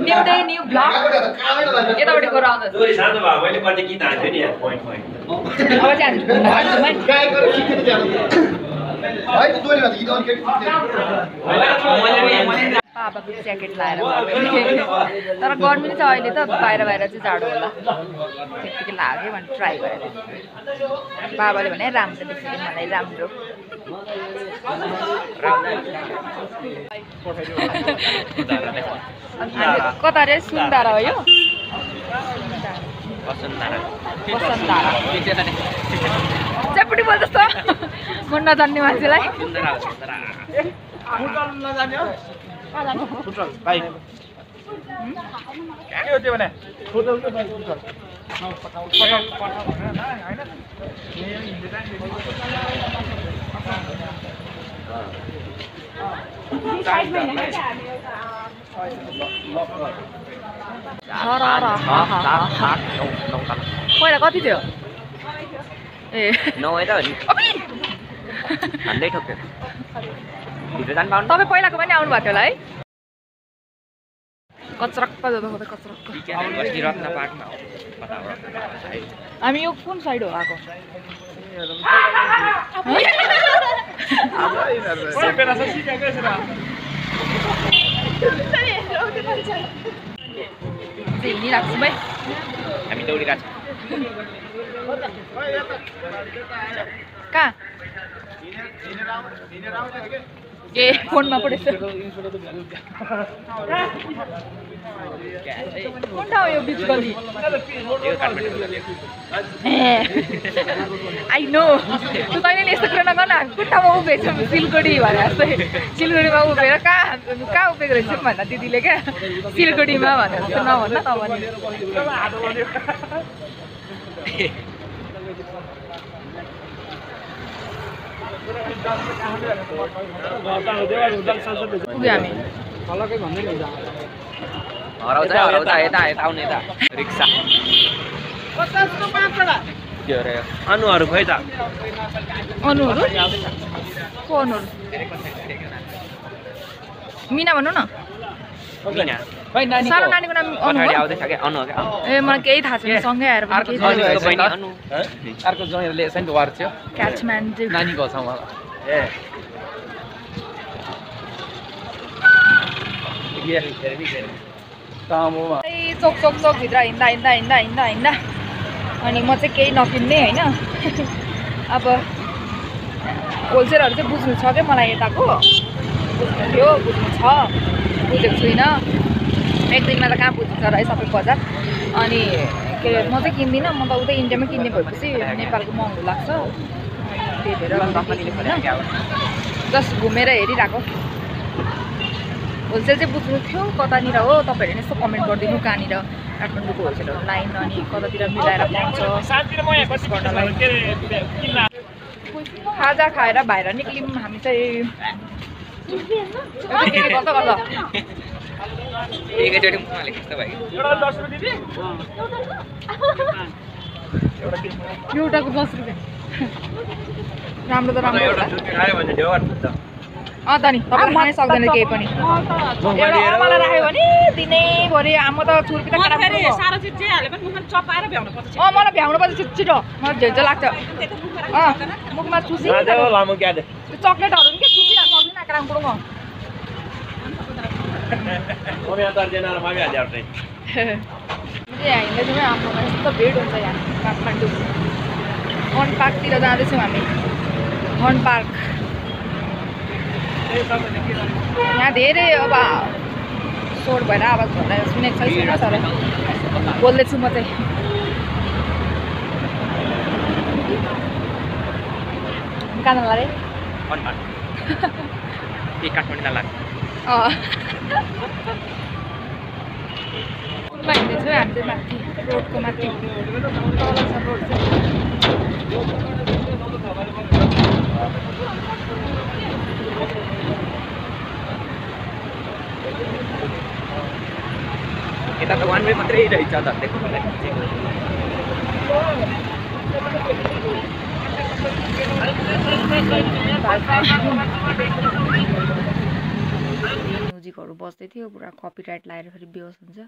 New day new blog यतापट्टि गएर आउँदैछ दोरी सानो भए मैले पछि गीत हाल्थ्यो नि यार पोइन्ट पोइन्ट अब चाहिँ बाबाको ज्याकेट लाएर तर गर्मी छ अहिले त बाहिर बाहिर चाहिँ जाडो होला त्यतिकै लाग्यो भने ट्राई गरेर बाबाले भने राम्रो देख्यो मलाई राम्रो कता रे सुन्दर हो यो चेपटी बोल जस्तो म नजान्ने मान्छेलाई पहिला कति थियो ए तपाईँ पहिलाको पनि आउनु भएको थियो होला है कचरक्क कचरक्क हामी यो कुन साइड हो आएको हिँडिरहेको छु भाइ हामी दौडिरहेको कहाँ ए फोनमा पढेछ कुन ठाउँ यो बिच गली आई नो तँ तैँले यस्तो कुरा नगर न कुन ठाउँमा उभिएछ सिलगढी भने जस्तै सिलगढीमा उभिएर कहाँ उभिएको रहेछ भन्दा दिदीले क्या सिलगढीमा भने जस्तो नभन्न त भने पुग्यो हामी रिक्सा के अरे अनुहरू खोइ त अनुहरू को अनुहरू मिना भन्नु न सानो नानीको नाम अनु हो ए मलाई केही थाहा छैन सँगै आएर अर्को ज्वाइँले सेन्ट वार थियो क्याचम्यान नानीको छ मलाई चोक चोक चोक भित्र हिँड्दा हिँड्दा हिँड्दा हिँड्दा हिँड्दा अनि म चाहिँ केही नकिन्ने होइन अब होलसेलहरू चाहिँ बुझ्नु छ क्या मलाई यताको बुझ्नु थियो बुझ्नु छ बुझेको छुइनँ एक दिनमा त कहाँ बुझ्छ र है सबै बजार अनि के अरे म चाहिँ किन्दिनँ म त उतै इन्डियामै किन्ने भएपछि नेपालको महँगो लाग्छ त्यही भएर जस्ट घुमेर हेरिरहेको होलसेल चाहिँ बुझ्नु थियो कतानिर हो तपाईँहरूले यस्तो कमेन्ट गरिदिनु कहाँनिर काठमाडौँको होलसेलहरू लाइन अनि कतातिर मिलाएर पाउँछ खाजा खाएर बाहिर निक्ल्यौँ हामी चाहिँ एउटाको 10 रुपियाँ राम्रो त राम्रो त नि तपाईँ खानै सक्दैन केही पनि एउटा मलाई राख्यो भने दिनैभरि म त छुर्पी त मलाई भ्याउनु पर्छ छिटो मलाई झेल्झो लाग्छ मुखमा चुसी चक्लेटहरू पनि के चुसिरहेको सक्दिनँ काराङपुरङ हामीले चाहिँ हाम्रो यस्तो भिड हुन्छ यहाँ काठमाडौँ वन पार्कतिर जाँदैछौँ हामी वन पार्क यहाँ धेरै अब स्वर भएर आवाज भएर सुनेको छैन तर बोल्दैछु म चाहिँ कहाँ जानु अरे काठमाडौँ लाग्छ पुलमा हिँड्दैछु हामी चाहिँ माथि रोडको माथि तल छ रोड चाहिँ यता त वान वे मात्रै रहेछ धन्देको म्युजिकहरू बज्दै थियो पुरा कपिराइट लगाएर फेरि बेहोस हुन्छ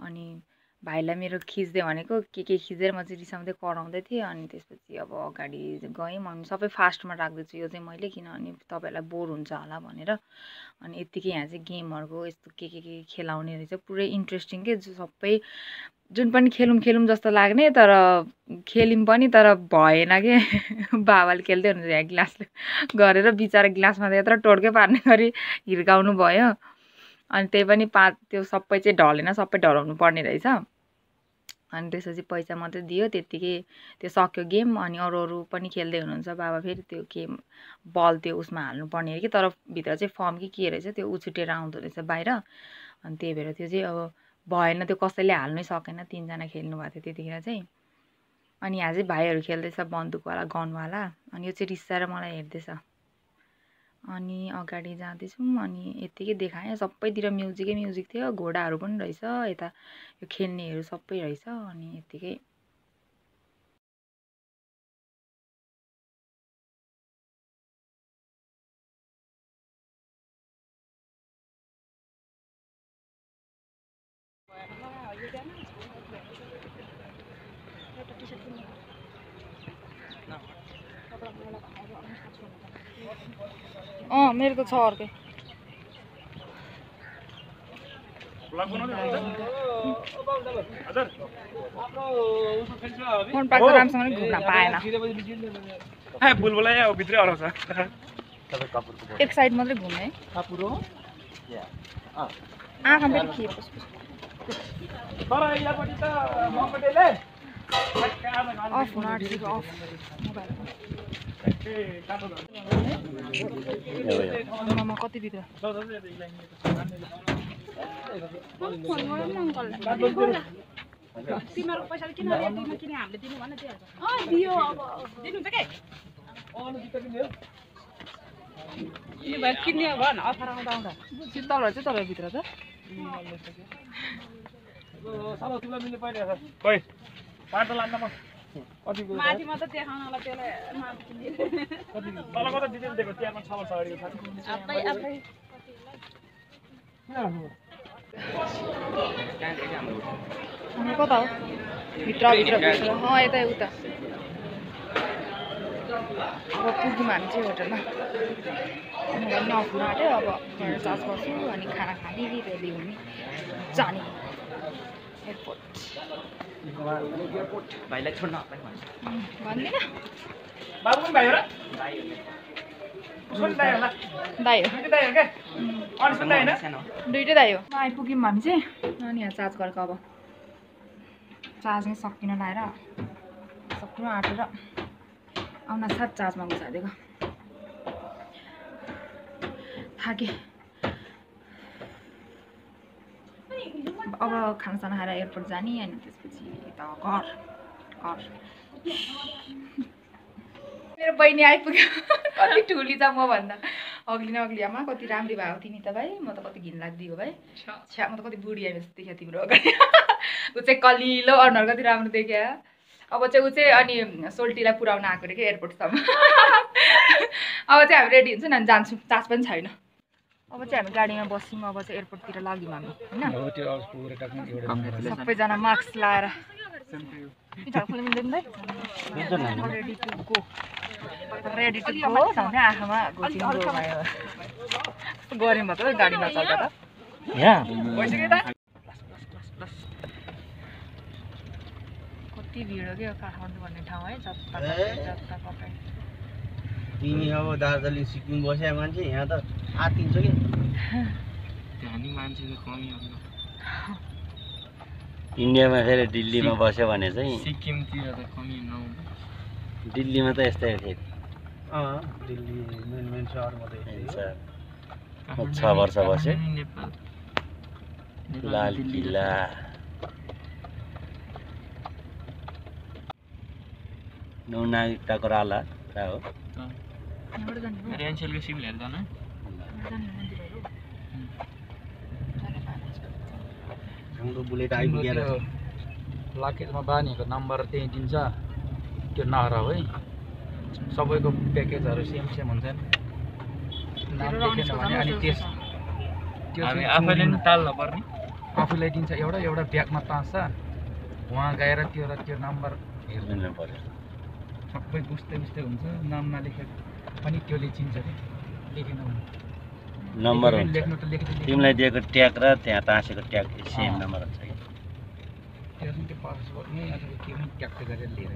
अनि भाइलाई मेरो खिच्दै भनेको के खिचेर म चाहिँ रिसाउँदै कराउँदै थिएँ अनि त्यसपछि अब अगाडि गएँ म सबै फास्टमा राख्दैछु यो चाहिँ मैले किनभने तपाईँहरूलाई बोर हुन्छ होला भनेर अनि यत्तिकै यहाँ चाहिँ गेमहरूको यस्तो के खेलाउने रहेछ पुरै इन्ट्रेस्टिङ के सबै जुन पनि खेलौँ जस्तो लाग्ने तर खेल्यौँ पनि तर भएन के बाबाले खेल्दै हुनुहुन्छ यहाँ ग्लासले गरेर बिचरा ग्लासमा त यत्रो टोड्कै पार्ने गरी हिर्काउनु भयो अनि त्यही पनि त्यो सबै चाहिँ ढलेन सबै ढलाउनु पर्ने रहेछ अनि त्यसपछि पैसा मात्रै दियो त्यत्तिकै त्यो सक्यो गेम अनि अरू पनि खेल्दै हुनुहुन्छ बाबा फेरि त्यो गेम बल त्यो उसमा हाल्नुपर्ने अरे कि तर भित्र चाहिँ फर्म के रहेछ त्यो उछुटेर आउँदो रहेछ बाहिर अनि त्यही भएर त्यो चाहिँ अब भएन त्यो कसैले हाल्नै सकेन 3 जना खेल्नु भएको थियो त्यतिखेर चाहिँ अनि यहाँ चाहिँ भाइहरू खेल्दैछ बन्दुकवाला गनवाला अनि यो चाहिँ रिसाएर मलाई हेर्दैछ अनि अगाडि जाँदैछौँ अनि यत्तिकै देखाएँ सबैतिर म्युजिक थियो घोडाहरू पनि रहेछ यता यो खेल्नेहरू सबै रहेछ अनि यत्तिकै मेरो त छ अर्कै फोन पाएको राम्रोसँग घुम्न पाएन एक साइड मात्रै घुमेँ आँखा फेरि खिएपछि अफ हुन आँटेको अफ मोबाइलमा कति भित्र तिमीहरुको पैसाले किन रेडियोमा किन हामीले दिनु भन्न दिइहाल्छ दियो अब दिनुहुन्छ के किन भए किन्ने भन अफर आउँदा शीतलहरु चाहिँ तपाईँ भित्र छ साला तुलाई मिल्ने पाइने छ खै पाटो लान्न म कतिको माथि मात्र देखाउनलाई त्यसले माथि किन्ने कति तल कता डिटेल दिएको त्यहाँ 6 वर्ष अगाडिको छ आफै हामी कता हो भित्र यतै उता अब पुग्यौँ हामी चाहिँ होटलमा मोबाइल पनि अफ हुन आँट्यो अब गएर चार्ज गर्छु अनि खाना खाने रेडी हुने जाने एयरपोर्ट भाइलाई छोड्न भन्दिनँ बाबु पनि भाइ हो र उसको दाइ होला दाइ हो दुईटै दाइ हो के अनि सुन्दै हैन दुईटै दाइ हो आइपुग्यौँ हामी चाहिँ अनि यहाँ चार्ज गरेको अब चार्ज नै सकिन लाएर सक्नु आँटेर आउन साथ चार्जमा घुसाइदिएको थाकेँ अब खानासाना खाएर एयरपोर्ट जाने अनि त्यसपछि यता घर मेरो बहिनी आइपुग्यो कति ठुली छ म भन्दा अग्ली न अग्ली आमा कति राम्री भएको तिमी त भाइ म त कति घिन लाग्दियो भाइ छ्या म त कति बुढी आए जस्तो देखियो तिम्रो अगाडि ऊ चाहिँ कलिलो अनुहार कति राम्रो देखियो अब चाहिँ ऊ चाहिँ अनि सोल्टीलाई पुऱ्याउन आएको अरे कि एयरपोर्टसम्म अब चाहिँ हामी रेडी हुन्छौँ अनि जान्छौँ चार्ज पनि छैन अब चाहिँ हामी गाडीमा बस्यौँ अब चाहिँ एयरपोर्टतिर लाग्यौँ हामी होइन सबैजना मास्क लगाएर रेडी टु गो भन्दै आँखामा गऱ्यौँ भयो गाडीमा चल्दा त कति भिड हो क्या काठमाडौँ भन्ने ठाउँ है जता तिमी अब दार्जिलिङ सिक्किम बस्या मान्छे यहाँ त आतिन्छ कि त्यहाँ नि मान्छेको कमी हुन्छ इन्डियामा फेरि दिल्लीमा बस्यो भने चाहिँ सिक्किमतिर त कमी नहुन्छ दिल्लीमा त यस्तै थियो दिल्ली मेन सहर मात्रै 6 वर्ष बस्यो नेपाल लाल किल्ला नौनागरिकताको राला हो रेन्सेलको सिभिल हेर्दैन हाम्रो बुलेट आइपुगेर लाकेजमा बानीको नम्बर त्यही दिन्छ त्यो नहराउ है सबैको प्याकेजहरू सेम हुन्छ नाम लेखेन भने अनि त्यो हामी चाहिँ आफैले नि टाल्न पर्ने आफूलाई दिन्छ एउटा एउटा ब्यागमा तान्छ उहाँ गएर त्यो नम्बर हेर्नु पर्यो सबै बुझ्दै हुन्छ नाम नलेखेको पनि त्यसले चिन्छ कि लेखेन भने नम्बर हुन्छ लेख्नु त लेखिदिन्छ तिमीलाई दिएको ट्याग र त्यहाँ तासेको ट्याग सेम नम्बर हुन्छ कि त्यो पासवर्ड नै अथवा के पनि क्याप्चर गरेर लिएर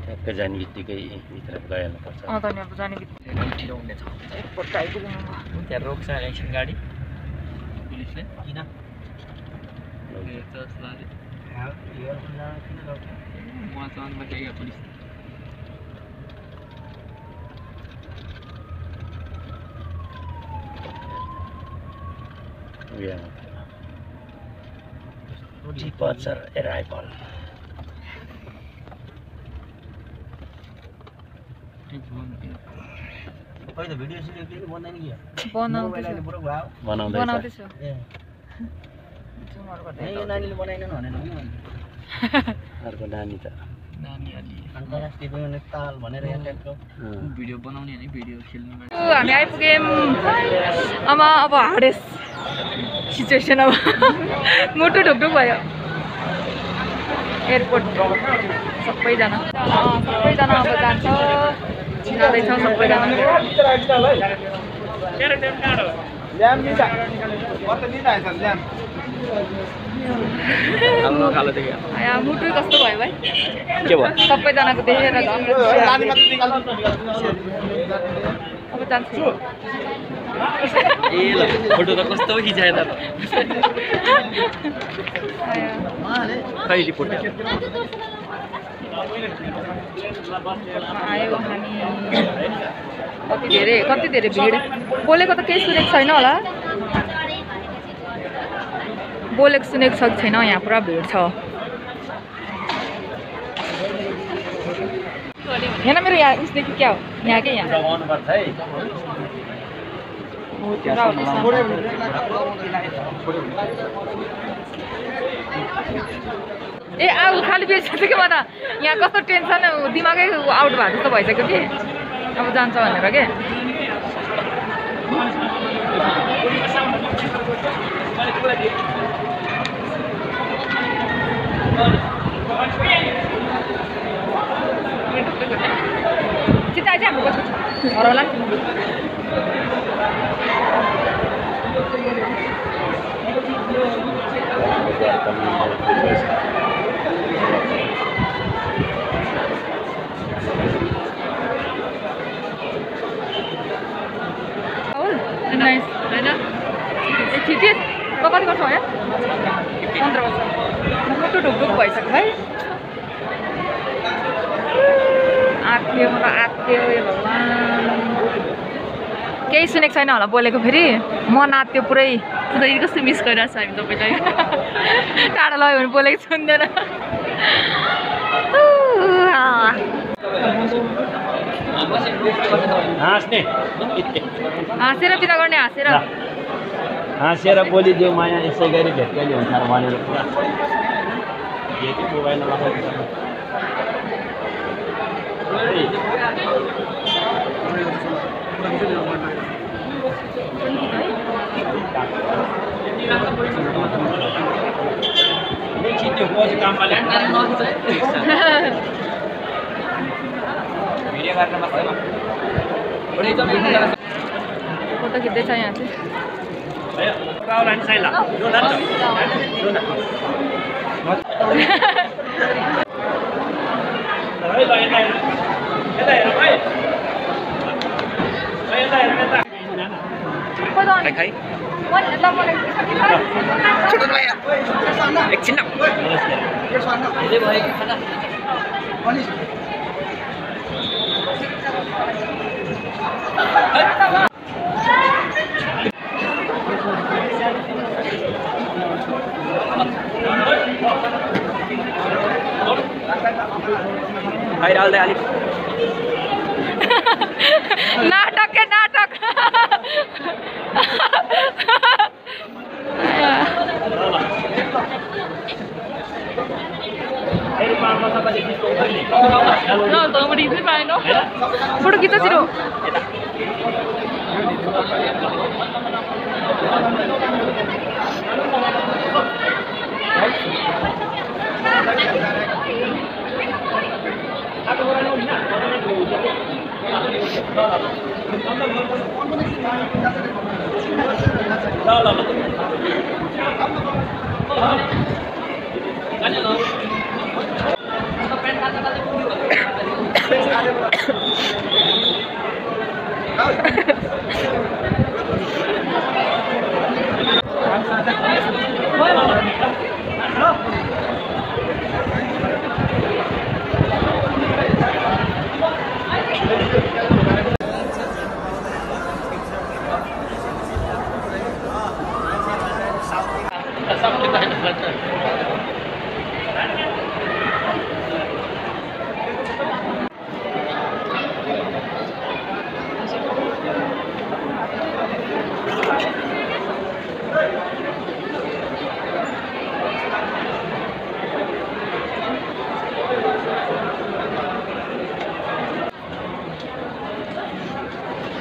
ट्यागकै जाने बित्तिकै भित्र गइहाल्नुपर्छ धन्यवाद जाने बित्तिकै ढिलो हुनेछ एकपल्ट आइपुग्नु त्यहाँ रोक्छ एकछिन गाडी पुलिसले किन उहाँसँग बचाइयो पुलिस Departure arrival. खै त भिडियो सिडियो केही बनाइन कि बनाउँदैछु यो नानीले बनाएन भनेर अर्को नानी त नानी अलि अन्तर्राष्ट्रिय विमानस्थल भनेर यहाँ ट्याक्क भिडियो बनाउने नि भिडियो खेल्ने हामी आइपुग्यौँ अब हार्डेस्ट सिचुएसन अब मुटु ढुकढुक भयो एयरपोर्ट सबैजना अब जान्छ जाँदैछ सबैजना मुटु कस्तो भयो भाइ के भयो सबैजनाको देखेर अब जान्छु ए ल फोटो त कस्तो खिचायो त खै रिपोर्ट आयो हामी कति धेरै भिड बोलेको त केही सुनेको छैन होला बोलेको सुनेको छ कि छैन यहाँ पुरा भिड छ हेर्न मेरो यहाँ उसदेखि क्या हो यहाँ के यहाँ ए आऊ खाली बिर्सिसक्यो म त यहाँ कस्तो टेन्सन दिमागै आउट भएको जस्तो भइसक्यो कि अब जान्छ भनेर के चिता चाहिँ हाम्रो हराउला नाइस होइन ठिकै त कति वर्ष भयो 15 वर्ष मुटु ढुकढुक भइसक्यो भाइ आत्यो म त आत्यो ए भगवान् केही सुनेको छैन होला बोलेको फेरि मन आत्यो पुरै कस्तो मिस गरिरहेको छ हामी तपाईँलाई टाढा लग्यो भने बोलेको सुन्दैन हाँसेर बिदा गर्ने हाँसेर बोलिदेऊ माया यसै गरी भेटकैली हुन्छ भनेर पुरा मोबाइलमा फोटो खिच्दैछ यहाँ चाहिँ एकछिन डाल्दै अलिक नाटक के नाटक फोटो खिच्छ छिटो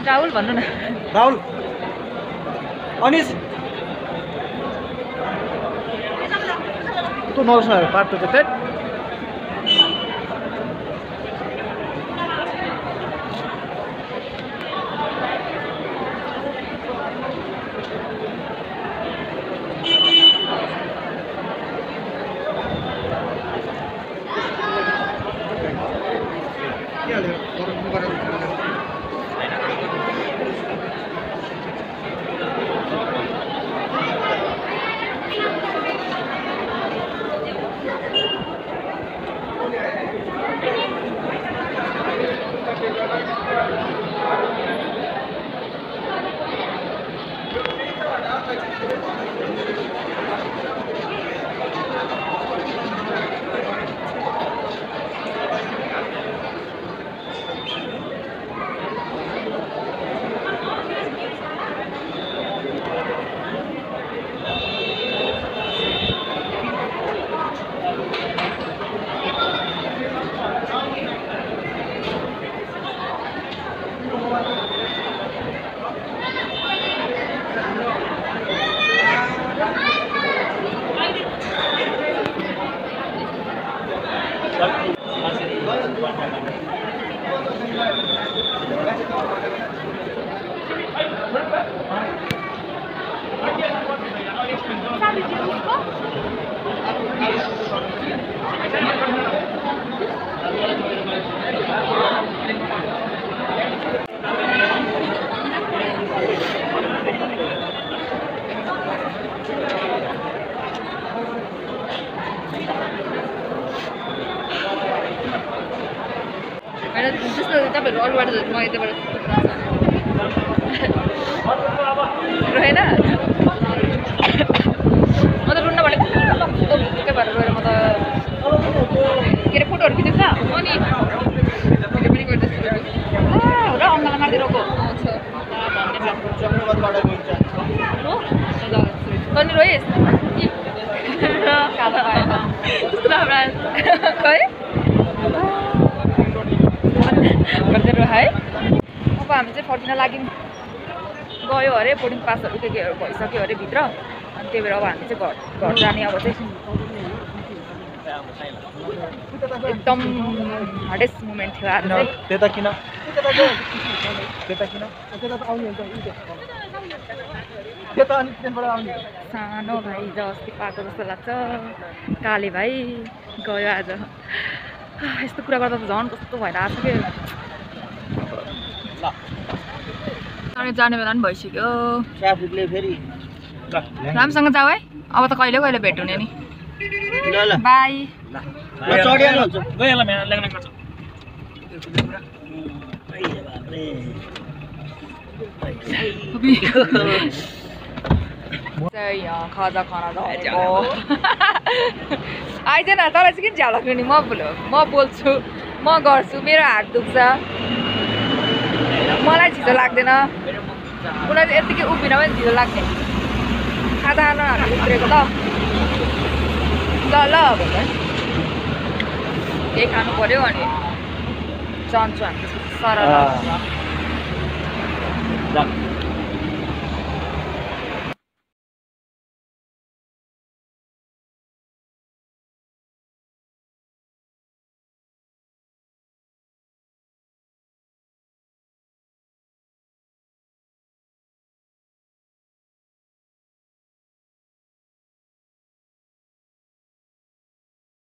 राहुल भन्नु न राहुल अनिस तँ नर्सहरू पार्ट त त्यही जस्तो तपाईँहरू अरूबाट म यताबाट रहेन म त रुन्न भनेको के भएर गएर म त के अरे फोटोहरू खिचेको छ अनि भिडियो पनि गर्दैछु र अङ्गालाई मारिदिएको तनी रोइस खै गर्दै है अब हामी चाहिँ फर्किन लाग्यौँ गयो अरे बोर्डिङ पासहरू के केहरू भइसक्यो अरे भित्र अनि त्यही भएर अब हामी चाहिँ घर जाने अब चाहिँ एकदम हार्डेस्ट मोमेन्ट थियो आज चाहिँ त्यता किन सानो भाइ हिजो अस्ति पाएको जस्तो लाग्छ काले भाइ गयो आज यस्तो कुरा गर्दा त झन् कस्तो भएर आएको के जाने बेला पनि भइसक्यो ट्राफिकले फेरि राम्रोसँग जाऊ है अब त कहिले कहिले भेट हुने नि बाई यहाँ खाजा खाना जाऊ आइज न तँलाई चाहिँ किन झ्याउ लाग्नु नि म बोल्छु म गर्छु मेरो हात दुख्छ मलाई छिटो लाग्दैन उनीहरू चाहिँ यत्तिकै उभिन पनि छिटो लाग्ने खाजा खानु हामी उब्रेको त ल भन्दा केही खानु पर्यो अनि जान्छु हामी सरल